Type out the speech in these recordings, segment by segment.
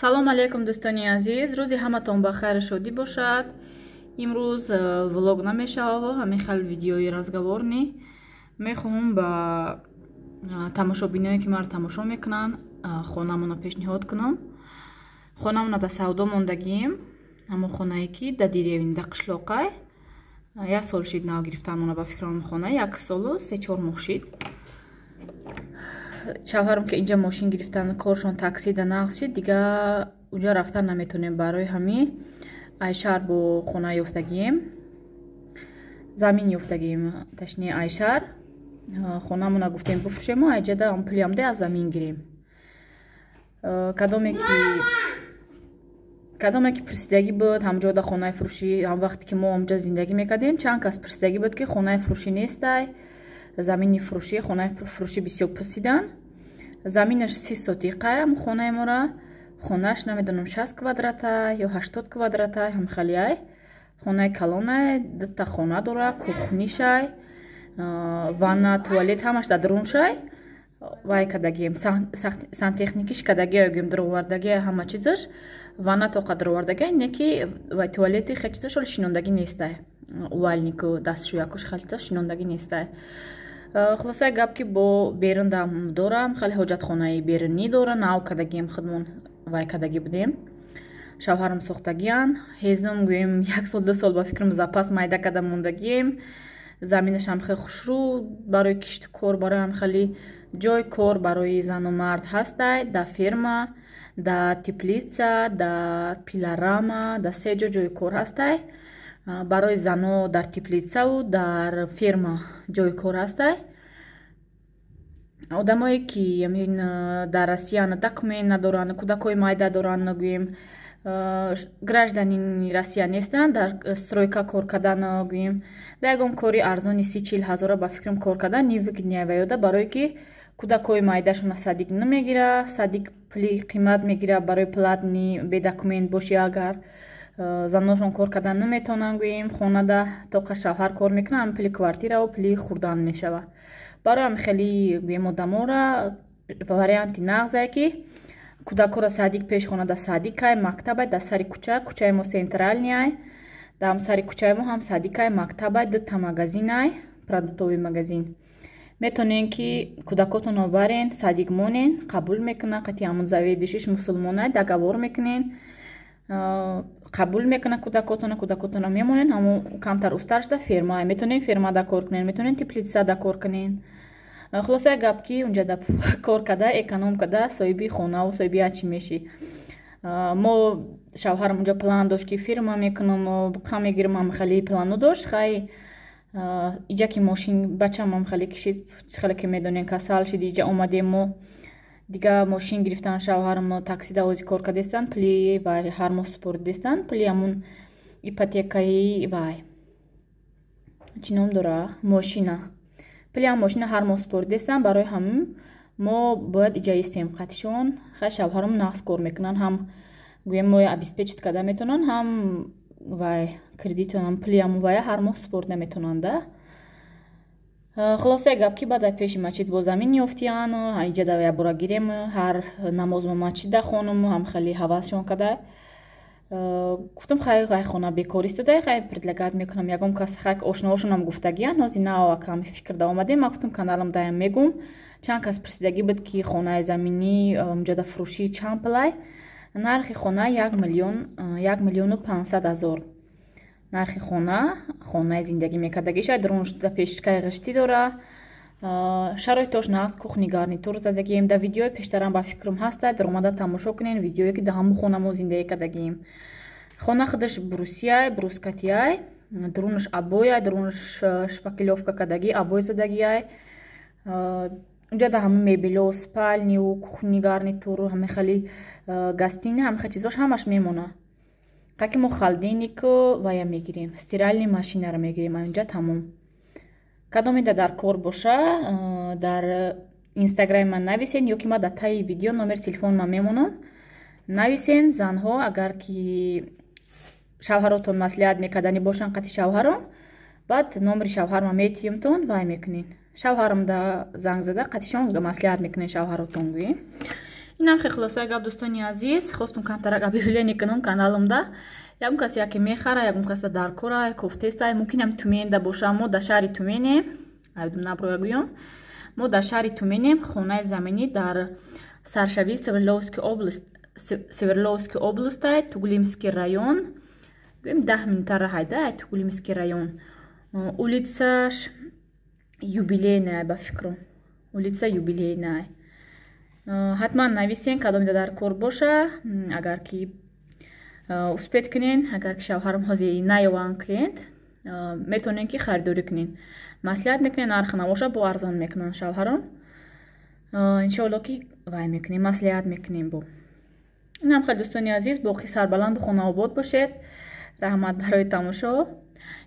Салом алейкум, дӯстони азиз, рӯзи ҳаматон ба хайру шодӣ бошад. Имрӯз влог намешавад, ҳамин хел видеои разговорный. Мехоҳам ба тамошобиное, ки маро тамошо мекунанд, хонамонро пешниҳод кунам. Хонамона дар савдо мондагием, ҳамон хонае, ки дар деревня, дар қишлоқай. Як сол шид нав гирифтанмона, ба фикрам, хона як солу 3-4 моҳ шид. Шавҳарам ки инҷа мошин гирифтан, коршон такси да нағз шид, дига унҷа рафтан наметонем. Барои ҳамин ай шаҳр бо хона ёфтагием, замин ёфтагием, точнее, ай шаҳр хонамона гуфтем буфурӯшему айҷада он пулиамде аз замин гирем. Кадоме ки пурсидагӣ буд, ҳамҷода хонаи фурӯшӣ, ҳам вақте ки мо ҳамҷа зиндагӣ мекардем, чанд кас пурсидагӣ буд, ки хонаи фурӯшӣ нестай, замини фурӯшӣ, хонаи фурӯшӣ бисёр пурсидан. Заминаш 30 сотиқаям хонаи мора. Хонааш намедонам, 60 квадрата ё 80 квадрата, ҳамхелиай. Хонаи калонай, дута хона дора, кухнишай, ванна, туалет ҳамаш дар даруншай. Вай кардагием, сантехникиш кардагиа, гӯем, даровардагиа, ҳама чизаш, ванна тоқа даровардагиа, не ки вай туалети хел чизаш ҳоли шинондагӣ нестай, умывальнику дастшӯякуш хел чизаш шинондагӣ нестай. Хулосаи гап, ки бо берундам дорам, хеле ҳоҷатхонаи берунӣ дора, нав кардагием, худмон вай кардагӣ будем, шавҳарам сохтагиян. Ҳезум, гӯем, як сол, 2 сол, ба фикрам, запас майда карда мондагием. Заминашам хеле хушрӯ барои кишту кор, барои ҳам хеле ҷои кор барои зану мард ҳастай. Да ферма, да теплица, да пилорама, да се ҷо ҷои кор ҳастай. Барои зано дар теплицаву дар ферма ҷои кор ҳастай. Одамое ки амин дар Россия документ надоранд, кӯдакҳои майда доранд, гӯем, гражданини Россия нестанд, дар стройка кор кардан, гӯем, дар ягон кори арзони 30-40 ҳазора, ба фикрам, кор кардан невыгодно ваёда, барое ки кӯдакҳои майдашона садик намегира, садик пули қимат мегира. Барои платный бе документ бошӣ агар, заношон кор кардан наметавонанд, гӯем, хонада тоқа шавҳар кор мекунад, пули квартираву пули хӯрдан мешавад. Барои ҳам хеле, гӯем, одамора варианти нағзае, ки кӯдакҳоро садик, пеш хонада садикай, мактабай дар сари кӯча. Кӯчаи мо центральныйай, дар сари кӯчаи мо ҳам садикай, мактабай, дута магазинай, продуктовый магазин. Метавонен, ки кӯдакотонро барен, садик монен, қабул мекунад. Қати ҳамун заведующийш мусулмонай договор мекунен, қабул мекунад кӯдакотона, кӯдакотона мемонен. Ҳамун камтар устар шуда, ферма метавонен, фермада кор кунен, метавонен теплицада кор кунен. Хулоса гап, ки унҷада кор карда, эконом карда, соҳиби хонаву соҳиби ячи мешӣ. Мо шавҳарам унҷа план дошт, ки фирма мекунам, қа мегирам, хеле плану дошт. Хай, иҷа ки мошин бачамам хеле кишид, хеле ки медонем, касал шид, иҷа омадем мо, дига мошин гирифтан. Шавҳарам таксида ози кор кардестанд, пули вай ҳар моҳ супоридестанд, пули ҳамун ипотекаи вай, чӣ ном дора, мошина, пули ҳам мошина ҳар моҳ супоридестанд. Барои ҳамин мо бояд иҷа истем қатишон. Хай, шавҳарам нағз кор мекунанд, ҳам, гӯем, моя обеспечить карда метавонанд, ҳам вай кредитонам, пули ҳамун вая ҳар моҳ супорида метавонанда. Хулосаи гап, ки баъд пеши масҷид бо замин ёфтиян, иҷа да якбора гирем, ҳар намоз мо масҷида хонум, ҳам хеле ҳавасшон карда. Гуфтам, хай, вай хона бекор истода, хай, предлагать мекунам ягон кас. Хай, ошноҳошонам гуфтагиян, ҳози нав кам фикр да омадем. Ма гуфтам, каналам даям мегум. Чанд кас пурсидагӣ буд, ки хонаи заминӣ унҷода фурӯшӣ чанд пулай. Нархи хона 1 миллион, 1 500 000 нархи хона. Хонаи зиндагӣ мекардагиша, даруншда печкаи ғиштӣ дора, шароитош нағз, кухни гарнитур задагием. Дар видеои пештарам, ба фикрам, ҳаста, даромада тамошо кунен видеое, ки дар ҳамун хона мо зиндагӣ кардагием. Хона худаш брусияй, брускатияй, дарунаш обояй, дарунаш шпаклёвка кардагӣ, обой задагиай. Унҷа да ҳама мебело, спальню, кухни гарнитуру, ҳама хели гостиная, ҳама хел чизош ҳамаш мемонад. Қаки мо холодильнику вая мегирем, стиральный машинаро мегирем анҷа, тамом. Кадомеда дар кор боша, дар инстаграми ман нависен, ё ки ма дар таи видео номери телефони ман мемонам, нависен. Занҳо, агар ки шавҳаротон маслиҳат мекарданӣ бошанд қати шавҳарон, баъд номери шавҳарма метиҳимтон, вай мекунен, шавҳарам да занг зада, қатишон маслиҳат мекунен шавҳаротон, гӯем. Инам хе хулосаи гап, дӯстони азиз. Хостум камтарак объявление кунам каналымда. Ягон кас яке мехара, ягон каса дар кора кофтеста, мумкин ам Тюменда боша. Мо дар шаҳри Тюменем, наброя гӯём, мо дар шаҳри Тюменем. Хонаи заминӣ дар саршавии Свердловский область, Свердловский областай, Тугулимский район, гӯем, 10 минута раҳайда Тугулимский район, улицаш Юбилейная, ба фикру, улица Юбилейная. Ҳатман нависен, кадомида дар кор боша. Агар ки успеть кунен, агар ки шавҳарам ҳозир наёванд клиент, метавонен ки харидорӣ кунен, маслиҳат мекунен. Нарх набоша, бо арзон мекунанд шавҳарон, иншоалло, ки вай мекунем, маслиҳат мекунем. Бо инам хел, дӯстони азиз, боқӣ сарбаланду хонаобод бошед. Раҳмат барои тамошо.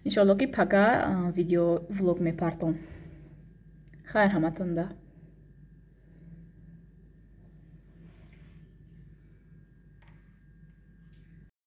Иншоалло, ки пага видео влог мепартом. Хайр ҳаматонда.